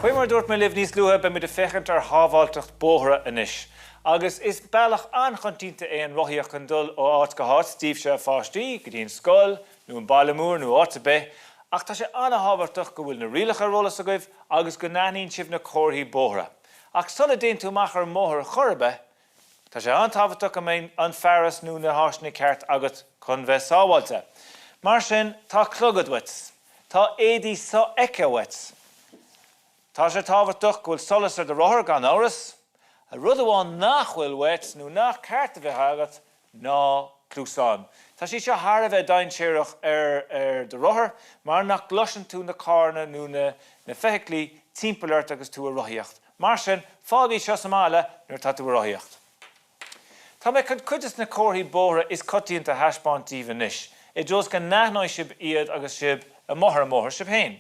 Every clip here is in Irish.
Faoi mar a dúirt mé libh níos luaithe, beimid ag féachaint ar shábháilteacht bóithre anois. Agus is bealach an-choitianta é an rothaíocht chun dul ó áit go háit, daoibhse a pháistí, go dtí an scoil, nó an baile mór, nó áit ar bith. Ach tá sé an-thábhachtach go bhfuil na rialacha ar eolas agaibh agus go n-aithníonn sibh na comharthaí bóithre. Ach sula dtéann tú amach ar an mbóthar chor ar bith, Tá sé an-tábhachtach go mbeidh an fearas nó na háiseanna ceart agat chun bheith sábháilte. Mar sin, tá clogad uait. Tá éadaí sofheicthe uait. Tá sé tábhachtach go bhfuil solas ar do rothar, gan amhras. Rud amháin nach bhfuil uait nó nach ceart a bheith agat ná cluasáin. Tá siad seo thar a bheith dainséarach ar do rothar mar nach gcloiseann tú na carranna nó na feithiclí timpeall ort agus tú ag rothaíocht. Mar sin, fág iad seo sa mbaile nuair atá tú ag rothaíocht. Tá mé chun cuid de na comharthaí bóithre is coitianta a thaispeáint daoibh anois, i dtreo is go n-aithneoidh sibh iad agus sibh amuigh ar an mbóthar sibh féin.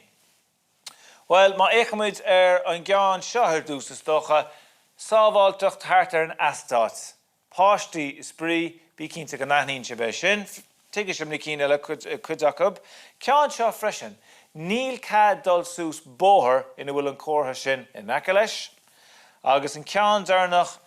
Bhuel, má fhéachaimid ar an gceann seo ar dtús, is dócha, sábháilteacht thart ar an eastát. Páistí is brí, bí cinnte go n-aithníonn sibh é sin. Tuigfidh sibh na cinn eile, cuid acu. Ceann seo freisin, níl cead dul suas bóthar ina bhfuil an comhartha sin in aice leis. Agus an ceann deireanach,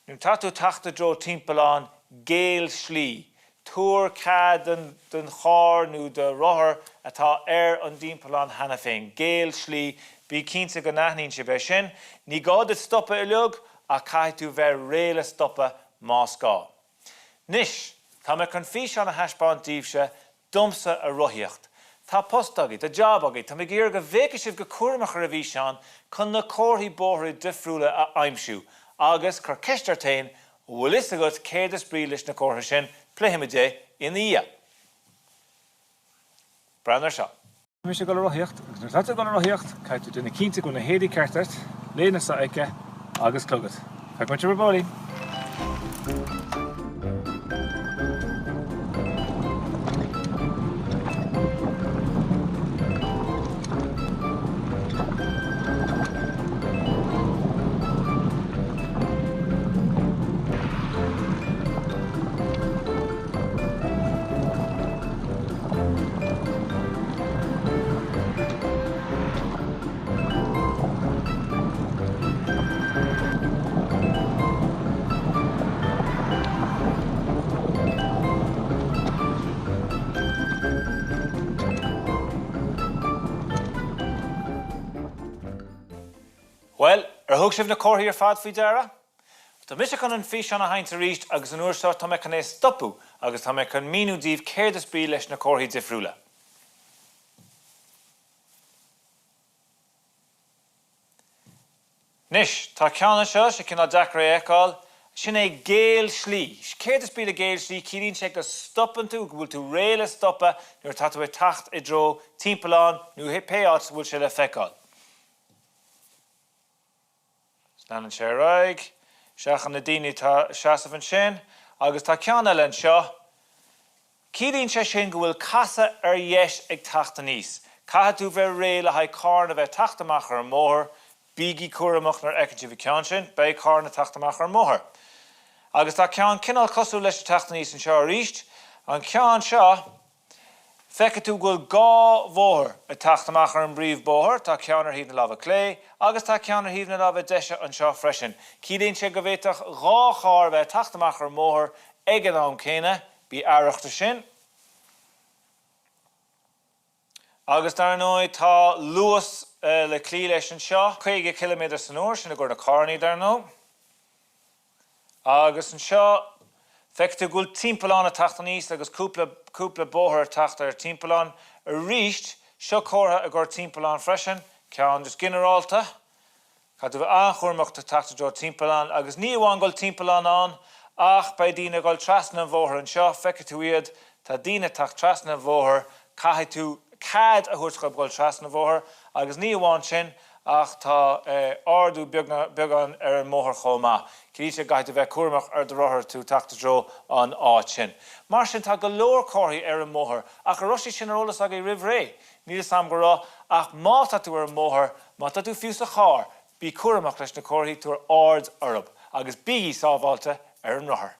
nuair atá tú ag teacht i dtreo timpealláin, géill slí. Tabhair cead don charr nó do rothar atá ar an dtimpeallán cheana féin. Géill slí. Bí cinnte go n-aithníonn sibh é sin. Ní gá duit stopadh uilig ach caithfidh tú bheith réidh le stopadh más gá. Anois, tá mé chun físeán a thaispeáint daoibhse, domsa ag rothaíocht. Tá post agaibh, tá job agaibh, tá mé ag iarraidh go bhféachfaidh sibh go cúramach ar an bhfíseán chun na comharthaí bóithre difriúla a aimsiú agus cuir ceist ort féin, an bhfuil fhios agat céard is brí leis na comharthaí sin, pléifimid é ina dhiaidh. Breathnaigh ar seo. Tá mise ag dul ag rothaíocht agus nuair atá tú ag dul ag rothaíocht caithfidh tú déanamh cinnte go bhfuil na héadaí ceart ort, léine sofheicthe agus clogad. Feicfidh muid sibh ar baillín! Bhuel, ar thug sibh na comharthaí ar fad faoi deara? Tá mise chun an físeán a sheinnt arís agus an uair seo tá mé chun é a stopadh agus tá mé chun míniú daoibh céard is brí leis na comharthaí difriúla. Anois, tá ceann anseo, sé cineál deacair é a fheiceáil, sin é géill slí. Céard is brí le géill slí? Ciallaíonn sé go stopann tú, go bhfuil tú réidh le stopadh nuair atá tú ag teacht i dtreo timpealláin nó pé áit a bhfuil sé le feiceáil. Leanann sé ar aghaidh. Seachain na daoine atá ag seasamh ansin. Agus tá ceann eile anseo. Ciallaíonn sé sin go bhfuil casadh ar dheis ag teacht aníos. Caithfidh tú bheith réidh le haghaidh carranna a bheith ag teacht amach ar an mbóthar. Bígí cúramach nuair a fheiceann sibh an ceann sin. Beidh carranna ag teacht amach ar an mbóthar. Agus tá ceann cineál cosúil leis ag teacht aníos anseo arís. An ceann seo. Feicfidh tú go bhfuil dhá bhóthar ag teacht amach ar an bpríomhbhóthar, tá ceann ar thaobh na láimhe clé agus tá ceann ar thaobh na láimhe deise anseo freisin. Ciallaíonn sé go bhféadfadh dhá charr a bheith ag teacht amach ar an mbóthar ag an am céanna, bí aireach de sin. Agus dar ndóigh tá luas le cloí leis anseo, 50 ciliméadar san uair, sin i gcomhair na carrannaí dar ndóigh. Agus anseo, feicfidh tú go bhfuil timpeallán ag teacht aníos agus cúpla, cúpla bóthar ag teacht ar timpeallán. Arís, seo comhartha i gcomhair timpeallán freisin, ceann just ginearálta. Caithfidh tú bheith an-chúramach ag teacht i dtreo timpeallán agus ní amháin go bhfuil timpeallán ann ach beidh daoine ag dul trasna an bhóthair anseo, feicfidh tú iad, tá daoine ag teacht trasna an bhóthair, caithfidh tú cead a thabhairt dhóibh dul trasna an bhóthair agus ní amháin sin, Ach tá ardú beagán ar an mbóthar chomh maith. Ciallaíonn sé go gcaithfidh tú bheith cúramach ar do rothar tú teacht i dtreo an áit sin. Mar sin tá go leor comharthaí ar an mbóthar. Ach an raibh siad sin ar eolas agaibh roimh ré? Níl fhios a'm go raibh, ach má tá tú ar an mbóthar, má tá tú fiú sa charr, bí cúramach leis na comharthaí, tabhair aird orthu. Agus bígí sábháilte ar an rothar.